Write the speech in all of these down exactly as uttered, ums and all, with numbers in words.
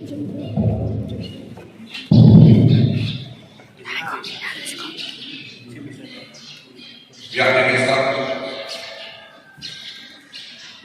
Yeah, I can start.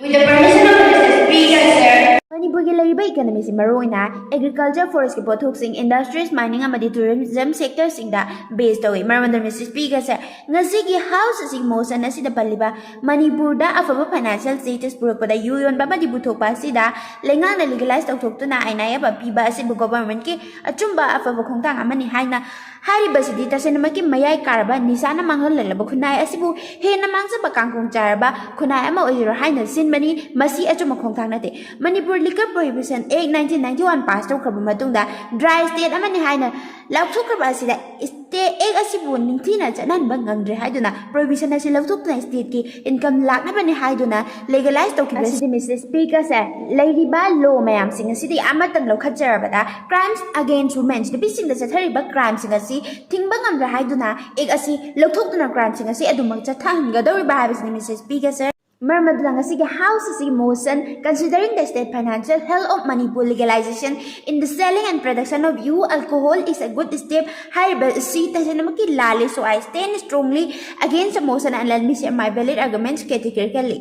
With the permission of the Mister Speaker, sir. ꯃꯅꯤꯄꯨꯔꯒꯤ ꯂꯩꯔꯤꯕ ꯏꯀꯅꯃꯤꯁꯤ ꯃꯔꯨꯑꯣꯏꯅ agriculture, ꯐꯣꯔꯦꯁꯀꯤ ꯄꯣꯠꯊꯣꯛꯁꯤꯡ, industries, mining ꯑꯃꯗꯤ ꯇꯨꯔꯤꯖꯝ ꯁꯦꯛꯇꯔꯁꯤꯡꯗ ꯕꯦꯁ ꯇꯧꯏ꯫ ꯃꯔꯝ ꯑꯗꯨꯅ ꯃꯤꯁꯇꯔ ꯁ꯭ꯄꯤꯀꯔꯁꯦ, ꯉꯁꯤꯒꯤ ꯍꯥꯎꯁ ꯑꯁꯤꯒꯤ ꯃꯣꯁꯟ ꯑꯁꯤꯗ ꯄꯜꯂꯤꯕ ꯃꯅꯤꯄꯨꯔꯗ ꯑꯐꯕ ꯐꯥꯏꯅꯥꯟꯁꯤꯌꯦꯜ ꯁ꯭ꯇꯦꯇꯁ ꯄꯨꯔꯛꯄꯗ ꯌꯨ ꯌꯣꯟꯕ ꯑꯃꯗꯤ ꯄꯨꯊꯣꯛꯄ ꯑꯁꯤꯗ ꯂꯩꯉꯥꯛꯅ ꯂꯤꯒꯦꯂꯥꯏꯁ ꯇꯧꯊꯣꯛꯇꯨꯅ ꯑꯥꯏꯟ ꯑꯌꯥꯕ ꯄꯤꯕ ꯑꯁꯤꯕꯨ ꯒꯣꯚꯔꯟꯃꯦꯟꯠꯀꯤ ꯑꯆꯨꯝꯕ ꯑꯐꯕ ꯈꯣꯡꯊꯥꯡ ꯑꯃꯅꯤ ꯍꯥꯏꯅ ꯍꯥꯏꯔꯤꯕꯁꯤꯗꯤ ꯇꯁꯦꯡꯅꯃꯛꯀꯤ ꯃꯌꯥꯏ ꯀꯥꯔꯕ ꯅꯤꯁꯥꯅ ꯃꯥꯡꯍꯜꯂꯛꯂꯕ ꯈꯨꯟꯅꯥꯏ ꯑꯁꯤꯕꯨ ꯍꯦꯟꯅ ꯃꯥꯡꯖꯕ ꯀꯥꯡꯈꯣꯡ ꯆꯥꯏꯔꯕ ꯈꯨꯟꯅꯥꯏ ꯑꯃ ꯑꯣꯏꯖꯔꯣ ꯍꯥꯏꯅ ꯁꯤꯟꯕꯅꯤ꯫ ꯃꯁꯤ ꯑꯆꯨꯝꯕ ꯈꯣꯡꯊꯥꯡ ꯅꯠꯇꯦ꯫ ꯃꯅꯤꯄꯨꯔ ꯂꯤꯀꯔ ꯄ꯭ꯔꯣꯍꯤꯕꯤꯁꯟ ꯑꯦꯛ ꯅꯥꯏꯟꯇꯤꯟ ꯅꯥꯏꯟꯇꯤ ꯋꯥꯟ ꯄꯥꯁ ꯇꯧꯈ꯭ꯔꯕ ꯃꯇꯨꯡꯗ ꯗ꯭ꯔꯥꯏ ꯁ꯭ꯇꯦꯠ ꯑꯃꯅꯤ ꯍꯥꯏꯅ ꯂꯥꯎꯊꯣꯛꯈ꯭ꯔꯕ ꯑꯁꯤꯗ ꯁ꯭ꯇꯦꯠ ꯑꯦꯛ ꯑꯁꯤꯕꯨ ꯅꯤꯡꯊꯤꯅ ꯆꯠꯅꯍꯟꯕ ꯉꯝꯗ꯭ꯔꯦ ꯍꯥꯏꯗꯨꯅ ꯄ꯭ꯔꯣꯍꯤꯕꯤꯁꯟ ꯑꯁꯤ ꯂꯧꯊꯣꯛꯇꯨꯅ ꯁ꯭ꯇꯦꯠꯀꯤ ꯏꯟꯀꯝ ꯂꯥꯛꯅꯕꯅꯤ ꯍꯥꯏꯗꯨꯅ ꯂꯤꯒꯦꯂꯥꯏꯁ ꯇꯧꯈꯤꯕ ꯑꯁꯤꯗꯤ ꯃꯤꯁꯇꯔ ꯁ꯭ꯄꯤꯀꯔꯁꯦ, ꯂꯩꯔꯤꯕ ꯂꯣ ꯃꯌꯥꯝꯁꯤꯡ ꯑꯁꯤꯗꯤ ꯑꯃꯇꯪ ꯂꯧꯈꯠꯆꯔꯕꯗ crimes against women, ꯅꯨꯄꯤꯁꯤꯡꯗ ꯆꯠꯊꯔꯤꯕ ꯀ꯭ꯔꯥꯏꯝꯁꯤꯡ ꯑꯁꯤ ꯊꯤꯡꯕ ꯉꯝꯗ꯭ꯔꯦ ꯍꯥꯏꯗꯨꯅ ꯑꯦꯛ ꯑꯁꯤ ꯂꯧꯊꯣꯛꯇꯨꯅ ꯀ꯭ꯔꯥꯏꯝꯁꯤꯡ ꯑꯁꯤ ꯑꯗꯨꯃꯛ ꯆꯠꯊꯍꯟꯒꯗꯧꯔꯤꯕ ꯍꯥꯏꯕꯁꯤꯅꯤ ꯃꯤꯁꯇꯔ ꯁ꯭ꯄꯤꯀꯔꯁꯦ꯫ ꯃꯔꯝ ꯑꯗꯨꯅ ꯉꯁꯤꯒꯤ ꯍꯥꯎꯁ ꯑꯁꯤꯒꯤ motion, considering the state financial health of Manipur, legalization in the selling and production of youth alcohol is a good step ꯍꯥꯏꯔꯤꯕ ꯑꯁꯤ ꯇꯁꯦꯡꯅꯃꯛꯀꯤ ꯂꯥꯜꯂꯤ꯫ So I stand strongly against the motion and let me share my valid arguments categorically.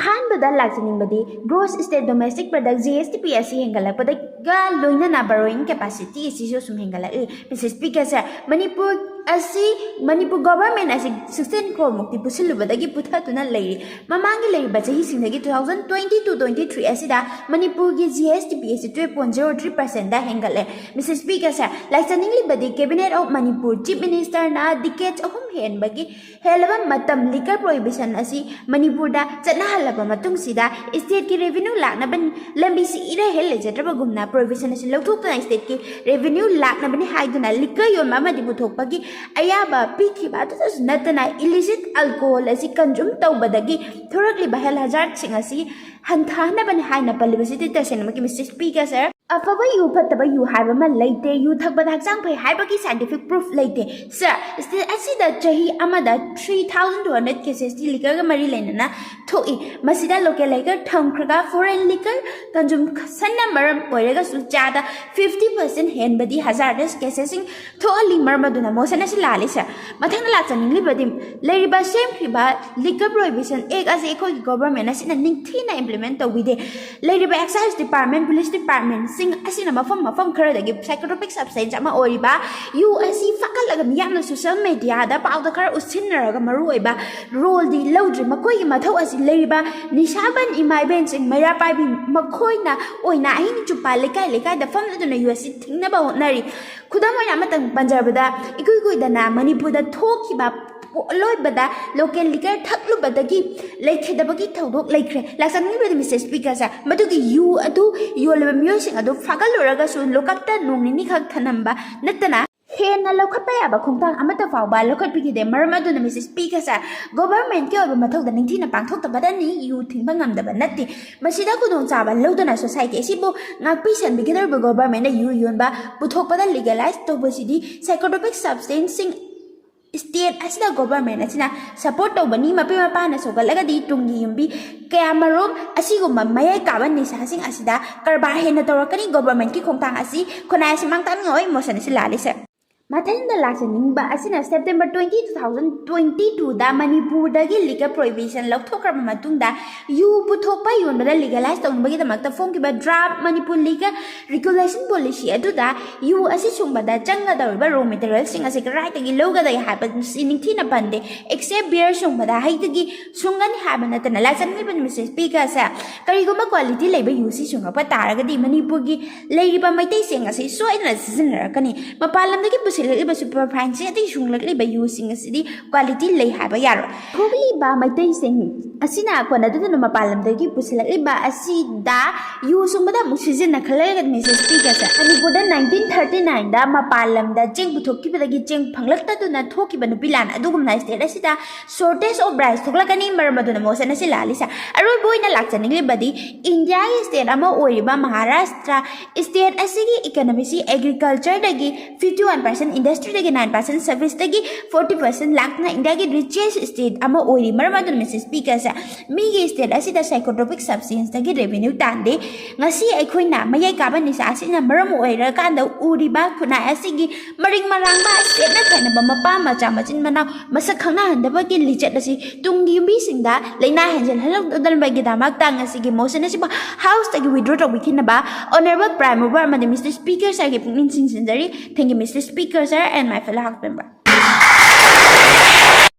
ꯑꯍꯥꯟꯕꯗ ꯂꯥꯛꯆꯅꯤꯡꯕꯗꯤ gross state domestic product, G S D P, ꯑꯁꯤ ꯍꯦꯟꯒꯠꯂꯛꯄꯗꯒ ꯂꯣꯏꯅꯅ borrowing capacity ꯑꯁꯤꯁꯨ ꯁꯨꯝ ꯍꯦꯟꯒꯠꯂꯛꯂꯤ꯫ Mister ꯁ꯭ꯄꯤꯀꯔꯁꯦ, Manipur ꯑꯁꯤ, Manipur government ꯑꯁꯤ sixteen crore ꯃꯨꯛꯇꯤ ꯄꯨꯁꯤꯜꯂꯨꯕꯗꯒꯤ ꯄꯨꯊꯗꯨꯅ ꯂꯩꯔꯤ꯫ ꯃꯃꯥꯡꯒꯤ ꯂꯩꯔꯤꯕ ꯆꯍꯤꯁꯤꯡꯗꯒꯤ two thousand twenty two twenty three ꯑꯁꯤꯗ ꯃꯅꯤꯄꯨꯔꯒꯤ G S D P ꯑꯁꯤ twelve point zero three percentꯗ ꯍꯦꯟꯒꯠꯂꯦ꯫ ꯃꯤꯁꯇꯔ ꯁ꯭ꯄꯤꯀꯔꯁꯦ, ꯂꯥꯛꯆꯅꯤꯡꯂꯤꯕꯗꯤ Cabinet of Manipur, Chief Ministerꯅ decades ꯑꯍꯨꯝ ꯍꯦꯟꯕꯒꯤ ꯍꯦꯜꯂꯕ ꯃꯇꯝ ꯂꯤꯀꯔ ꯄ꯭ꯔꯣꯍꯤꯕꯤꯁꯟ ꯑꯁꯤ ꯃꯅꯤꯄꯨꯔꯗ ꯆꯠꯅꯍꯜꯂꯕ ꯃꯇꯨꯡꯁꯤꯗ ꯁ꯭ꯇꯦꯠꯀꯤ ꯔꯦꯚꯤꯅ꯭ꯌꯨ ꯂꯥꯛꯅꯕ ꯂꯝꯕꯤꯁꯤ ꯏꯔꯩ ꯍꯦꯛ ꯂꯩꯖꯗ꯭ꯔꯕꯒꯨꯝꯅ ꯄ꯭ꯔꯣꯍꯤꯕꯤꯁꯟ ꯑꯁꯤ ꯂꯧꯊꯣꯛꯇꯨꯅ ꯁ꯭ꯇꯦꯠꯀꯤ ꯔꯦꯚꯤꯅ꯭ꯌꯨ ꯂꯥꯛꯅꯕꯅꯤ ꯍꯥꯏꯗꯨꯅ ꯂꯤꯀꯔ ꯌꯣꯟꯕ ꯑꯃꯗꯤ ꯄꯨꯊꯣꯛꯄꯒꯤ ꯑꯌꯥꯕ ꯄꯤꯈꯤꯕ ꯑꯗꯨꯗꯁꯨ ꯅꯠꯇꯅ illicit alcohol ꯑꯁꯤ consume ꯇꯧꯕꯗꯒꯤ ꯊꯣꯔꯛꯂꯤꯕ health hazardꯁꯤꯡ ꯑꯁꯤ ꯍꯟꯊꯍꯟꯅꯕꯅꯤ ꯍꯥꯏꯅ ꯄꯜꯂꯤꯕꯁꯤꯗꯤ ꯇꯁꯦꯡꯅꯃꯛꯀꯤ ꯃꯤꯁꯇꯔ ꯁ꯭ꯄꯤꯀꯔꯁꯦ, ꯑꯐꯕ ꯌꯨ, ꯐꯠꯇꯕ ꯌꯨ ꯍꯥꯏꯕ ꯑꯃ ꯂꯩꯇꯦ꯫ ꯌꯨ ꯊꯛꯄꯗ ꯍꯛꯆꯥꯡ ꯐꯩ ꯍꯥꯏꯕꯒꯤ scientific proof ꯂꯩꯇꯦ꯫ Sir, state ꯑꯁꯤꯗ ꯆꯍꯤ ꯑꯃꯗ three thousand two hundred cases T liquor ꯒ ꯃꯔꯤ ꯂꯩꯅꯅ ꯊꯣꯛꯏ꯫ ꯃꯁꯤꯗ local liquor ꯊꯝꯈ꯭ꯔꯒ foreign liquor consumption ꯅ ꯃꯔꯝ ꯑꯣꯏꯔꯒꯁꯨ ꯆꯥꯗ fifty percent ꯍꯦꯟꯕꯗꯤ hazardous cases ꯁꯤꯡ ꯊꯣꯛꯍꯜꯂꯤ꯫ ꯃꯔꯝ ꯑꯗꯨꯅ motion ꯑꯁꯤ ꯂꯥꯜꯂꯤ꯫ Sir, ꯃꯊꯪꯗ ꯂꯥꯛꯆꯅꯤꯡꯂꯤꯕꯗꯤ, ꯂꯩꯔꯤꯕ ꯁꯦꯝꯈ꯭ꯔꯤꯕ Liquor Prohibition Act ꯑꯁꯤ ꯑꯩꯈꯣꯏꯒꯤ government ꯑꯁꯤꯅ ꯅꯤꯡꯊꯤꯅ implement ꯇꯧꯕꯤꯗꯦ꯫ ꯂꯩꯔꯤꯕ excise department, police department ꯁꯤꯡ ꯑꯁꯤꯅ ꯃꯐꯝ ꯃꯐꯝ ꯈꯔꯗꯒꯤ psychotropic substance ꯑꯃ ꯑꯣꯏꯔꯤꯕ ꯌꯨ ꯑꯁꯤ ꯐꯥꯒꯠꯂꯒ ꯃꯤꯌꯥꯝꯅ social media ꯗ ꯄꯥꯎꯗ ꯈꯔ ꯎꯠꯁꯤꯟꯅꯔꯒ ꯃꯔꯨꯑꯣꯏꯕ role ꯗꯤ ꯂꯧꯗ꯭ꯔꯤ꯫ ꯃꯈꯣꯏꯒꯤ ꯃꯊꯧ ꯑꯁꯤ ꯂꯩꯔꯤꯕ ꯅꯤꯁꯥꯕꯟ ꯏꯃꯥ ꯏꯕꯦꯟꯁꯤꯡ, ꯃꯩꯔꯥ ꯄꯥꯏꯕꯤ ꯃꯈꯣꯏꯅ ꯑꯣꯏꯅ ꯑꯍꯤꯡ ꯆꯨꯞꯄ ꯂꯩꯀꯥꯏ ꯂꯩꯀꯥꯏꯗ ꯐꯝꯂꯗꯨꯅ ꯌꯨ ꯑꯁꯤ ꯊꯤꯡꯅꯕ ꯍꯣꯠꯅꯔꯤ꯫ ꯈꯨꯗꯝ ꯑꯣꯏꯅ ꯑꯃꯇꯪ ꯄꯟꯖꯔꯕꯗ, ꯏꯀꯨꯏ ꯀꯨꯏꯗꯅ ꯃꯅꯤꯄꯨꯔꯗ ꯊꯣꯛꯈꯤꯕ ꯄꯣꯠꯂꯣꯏꯕꯗ local liquor ꯊꯛꯂꯨꯕꯗꯒꯤ ꯂꯩꯈꯤꯗꯕꯒꯤ ꯊꯧꯗꯣꯛ ꯂꯩꯈ꯭ꯔꯦ꯫ ꯂꯥꯛꯆꯅꯤꯡꯂꯤꯕꯗꯤ, Mister Speaker, sir, ꯃꯗꯨꯒꯤ ꯌꯨ ꯑꯗꯨ ꯌꯣꯜꯂꯤꯕ ꯃꯤꯑꯣꯏꯁꯤꯡ ꯑꯗꯨ ꯐꯥꯒꯠꯂꯨꯔꯒꯁꯨ ꯂꯣꯀꯞꯇ ꯅꯣꯡ ꯅꯤꯅꯤ ꯈꯛ ꯊꯅꯝꯕ ꯅꯠꯇꯅ ꯍꯦꯟꯅ ꯂꯧꯈꯠꯄ ꯌꯥꯕ ꯈꯣꯡꯊꯥꯡ ꯑꯃꯠꯇ ꯐꯥꯎꯕ ꯂꯧꯈꯠꯄꯤꯈꯤꯗꯦ꯫ ꯃꯔꯝ ꯑꯗꯨꯅ, Mister Speaker, sir, government ꯀꯤ ꯑꯣꯏꯕ ꯃꯊꯧꯗ ꯅꯤꯡꯊꯤꯅ ꯄꯥꯡꯊꯣꯛꯇꯕꯗꯅꯤ ꯌꯨ ꯊꯤꯡꯕ ꯉꯝꯗꯕ ꯅꯠꯇꯦ꯫ ꯃꯁꯤꯗ ꯈꯨꯗꯣꯡꯆꯥꯕ ꯂꯧꯗꯨꯅ society ꯑꯁꯤꯕꯨ ꯉꯥꯛꯄꯤ ꯁꯦꯟꯕꯤꯒꯗꯧꯔꯤꯕ government ꯅ ꯌꯨ ꯌꯣꯟꯕ, ꯄꯨꯊꯣꯛꯄꯗ legalize ꯇꯧꯕꯁꯤꯗꯤ psychotropic substance ꯁꯤꯡ state ꯑꯁꯤꯗ government ꯑꯁꯤꯅ support ꯇꯧꯕꯅꯤ꯫ ꯃꯄꯤ ꯃꯄꯥꯅ ꯁꯧꯒꯠꯂꯒꯗꯤ ꯇꯨꯡꯒꯤ ꯌꯨꯝꯕꯤ ꯀꯌꯥꯃꯔꯨꯝ ꯑꯁꯤꯒꯨꯝꯕ ꯃꯌꯥꯏ ꯀꯥꯕ ꯅꯤꯁꯥꯁꯤꯡ ꯑꯁꯤꯗ ꯀꯔꯕꯥꯔ ꯍꯦꯟꯅ ꯇꯧꯔꯛꯀꯅꯤ꯫ Government ꯀꯤ ꯈꯣꯡꯊꯥꯡ ꯑꯁꯤ ꯈꯨꯟꯅꯥꯏ ꯑꯁꯤ ꯃꯥꯡ ꯇꯥꯛꯅꯤꯡꯉꯥꯏ motion ꯑꯁꯤ ꯂꯥꯜꯂꯤꯁꯦ꯫ ꯃꯊꯪꯗ ꯂꯥꯛꯆꯅꯤꯡꯕ ꯑꯁꯤꯅ September twenty, two thousand twenty two ꯗ ꯃꯅꯤꯄꯨꯔꯗꯒꯤ liquor prohibition ꯂꯧꯊꯣꯛꯈ꯭ꯔꯕ ꯃꯇꯨꯡꯗ ꯌꯨ ꯄꯨꯊꯣꯛꯄ ꯌꯣꯟꯕꯗ legalize ꯇꯧꯅꯕꯒꯤꯗꯃꯛꯇ ꯐꯣꯡꯈꯤꯕ draft Manipur Liquor Regulation Policy ꯑꯗꯨꯗ ꯌꯨ ꯑꯁꯤ ꯁꯨꯡꯕꯗ ꯆꯪꯒꯗꯧꯔꯤꯕ raw material ꯁꯤꯡ ꯑꯁꯤ ꯀꯗꯥꯏꯗꯒꯤ ꯂꯧꯒꯗꯒꯦ ꯍꯥꯏꯕꯁꯤ ꯅꯤꯡꯊꯤꯅ ꯄꯟꯗꯦ꯫ Except beer ꯁꯨꯡꯕꯗ ꯍꯩꯗꯒꯤ ꯁꯨꯡꯒꯅꯤ ꯍꯥꯏꯕ ꯅꯠꯇꯅ꯫ ꯂꯥꯛꯆꯅꯤꯡꯂꯤꯕ Mister Speaker, sir, ꯀꯔꯤꯒꯨꯝꯕ quality ꯂꯩꯕ ꯌꯨ ꯁꯤ ꯁꯨꯡꯉꯛꯄ ꯇꯥꯔꯒꯗꯤ ꯃꯅꯤꯄꯨꯔꯒꯤ ꯂꯩꯔꯤꯕ ꯃꯩꯇꯩꯁꯤꯡ ꯑꯁꯤ ꯁꯣꯏꯗꯅ ꯁꯤꯖꯤꯟꯅꯔꯛꯀꯅꯤ꯫ ꯃꯄꯥꯟ ꯂꯝꯗꯒꯤ ꯄꯨꯁꯤꯜ- ꯁꯨꯡꯂꯛꯂꯤꯕ ꯁꯨꯄꯔ ꯐꯥꯏꯟꯁꯤꯡ ꯑꯇꯩ ꯁꯨꯡꯂꯛꯂꯤꯕ ꯌꯨꯁꯤꯡ ꯑꯁꯤꯗꯤ ꯀ꯭ꯋꯥꯂꯤꯇꯤ ꯂꯩ ꯍꯥꯏꯕ ꯌꯥꯔꯣꯏ꯫ ꯊꯣꯛꯂꯤꯕ ꯃꯩꯇꯩꯁꯤꯡ ꯑꯁꯤꯅ ꯀꯣꯟꯅꯗꯨꯅ ꯃꯄꯥꯟ ꯂꯝꯗꯒꯤ ꯄꯨꯁꯤꯜꯂꯛꯂꯤꯕ ꯑꯁꯤꯗ ꯌꯨ ꯁꯨꯡꯕꯗ ꯑꯃꯨꯛ ꯁꯤꯖꯤꯟꯅꯈꯠꯂꯛꯂꯒ ꯃꯤꯁꯦꯁ ꯄꯤꯒꯁꯦ꯫ ꯃꯅꯤꯄꯨꯔꯗ ꯅꯥꯏꯟꯇꯤꯟ ꯊꯥꯔꯇꯤ ꯅꯥꯏꯟꯗ ꯃꯄꯥꯟ ꯂꯝꯗ ꯆꯦꯡ ꯄꯨꯊꯣꯛꯈꯤꯕꯗꯒꯤ ꯆꯦꯡ ꯐꯪꯂꯛꯇꯗꯨꯅ ꯊꯣꯛꯈꯤꯕ ꯅꯨꯄꯤ ꯂꯥꯟ ꯑꯗꯨꯒꯨꯝꯅ ꯁ꯭ꯇꯦꯠ ꯑꯁꯤꯗ ꯁꯣꯔꯇꯦꯖ ꯑꯣꯐ ꯔꯥꯏꯁ ꯊꯣꯛꯂꯛꯀꯅꯤ꯫ ꯃꯔꯝ ꯑꯗꯨꯅ ꯃꯣꯁꯟ ꯑꯁꯤ ꯂꯥꯜꯂꯤꯁꯦ꯫ ꯑꯔꯣꯏꯕ ꯑꯣꯏꯅ ꯂꯥꯛꯆꯅꯤꯡꯂꯤꯕꯗꯤ ꯏꯟꯗꯤꯌꯥꯒꯤ ꯁ꯭ꯇꯦꯠ ꯑꯃ ꯑꯣꯏꯔꯤꯕ ꯃꯍꯥꯔꯥꯁꯇ꯭ꯔ ꯁ꯭ꯇꯦꯠ ꯑꯁꯤꯒꯤ ꯏꯀꯣꯅꯣꯃꯤꯁꯤ ꯑꯦꯒ꯭ꯔꯤꯀꯜꯆꯔꯗꯒꯤ ꯐꯤꯐꯇꯤ ꯋꯥꯟ ꯄꯥꯔꯁꯦꯟ ꯏꯟꯗꯁꯇ꯭ꯔꯤꯗꯒꯤ ꯅꯥꯏꯟ ꯄꯥꯔꯁꯦꯟ ꯁꯔꯚꯤꯁꯇꯒꯤ ꯐꯣꯔꯇꯤ ꯄꯥꯔꯁꯦꯟ ꯂꯥꯛꯇꯨꯅ ꯏꯟꯗꯤꯌꯥꯒꯤ ꯔꯤꯆꯦꯁ ꯁ꯭ꯇꯦꯠ ꯑꯃ ꯑꯣꯏꯔꯤ꯫ ꯃꯔꯝ ꯑꯗꯨꯅ ꯃꯤꯁꯦꯁ ꯁ꯭ꯄꯤꯀꯔꯁꯦ, ꯃꯤꯒꯤ ꯁ꯭ꯇꯦꯠ ꯑꯁꯤꯗ ꯁꯥꯏꯀꯣꯇ꯭ꯔꯣꯄꯤꯛ ꯁꯕꯁꯇꯦꯟꯁꯇꯒꯤ ꯔꯦꯚꯤꯅ꯭ꯌꯨ ꯇꯥꯟꯗꯦ꯫ ꯉꯁꯤ ꯑꯩꯈꯣꯏꯅ ꯃꯌꯥꯏ ꯀꯥꯕ ꯅꯤꯁꯥ ꯑꯁꯤꯅ ꯃꯔꯝ ꯑꯣꯏꯔꯀꯥꯟꯗ ꯎꯔꯤꯕ ꯈꯨꯟꯅꯥꯏ ꯑꯁꯤꯒꯤ ꯃꯔꯤꯡ ꯃꯔꯥꯡꯕ, ꯁꯦꯠꯅ ꯈꯥꯏꯅꯕ, ꯃꯄꯥ ꯃꯆꯥ ꯃꯆꯤꯟ ꯃꯅꯥꯎ ꯃꯁꯛ ꯈꯪꯅꯍꯟꯗꯕꯒꯤ ꯂꯤꯆꯠ ꯑꯁꯤ ꯇꯨꯡꯒꯤ ꯌꯨꯝꯕꯤꯁꯤꯡꯗ ꯂꯥꯏꯅꯥ ꯍꯦꯟꯖꯜꯍꯜꯂꯛꯇꯅꯕꯒꯤꯗꯃꯛꯇ ꯉꯁꯤꯒꯤ ꯃꯣꯁꯟ ꯑꯁꯤꯕꯨ ꯍꯥꯎꯁꯇꯒꯤ ꯋꯤꯗ꯭ꯔꯣ ꯇꯧꯕꯤꯈꯤꯅꯕ ꯑꯣꯅꯔꯦꯕꯜ ꯄ꯭ꯔꯥꯏꯝ ꯃꯨꯚꯔ ꯑꯃꯗꯤ ꯃꯤꯁꯇꯔ ꯁ꯭ꯄꯤꯀꯔ ꯁꯥꯔꯒꯤ ꯄꯨꯛꯅꯤꯡ ꯆꯤꯡꯁꯤꯟꯖꯔꯤ꯫ Thank you, Mister Speaker, sir, and my fellow House member.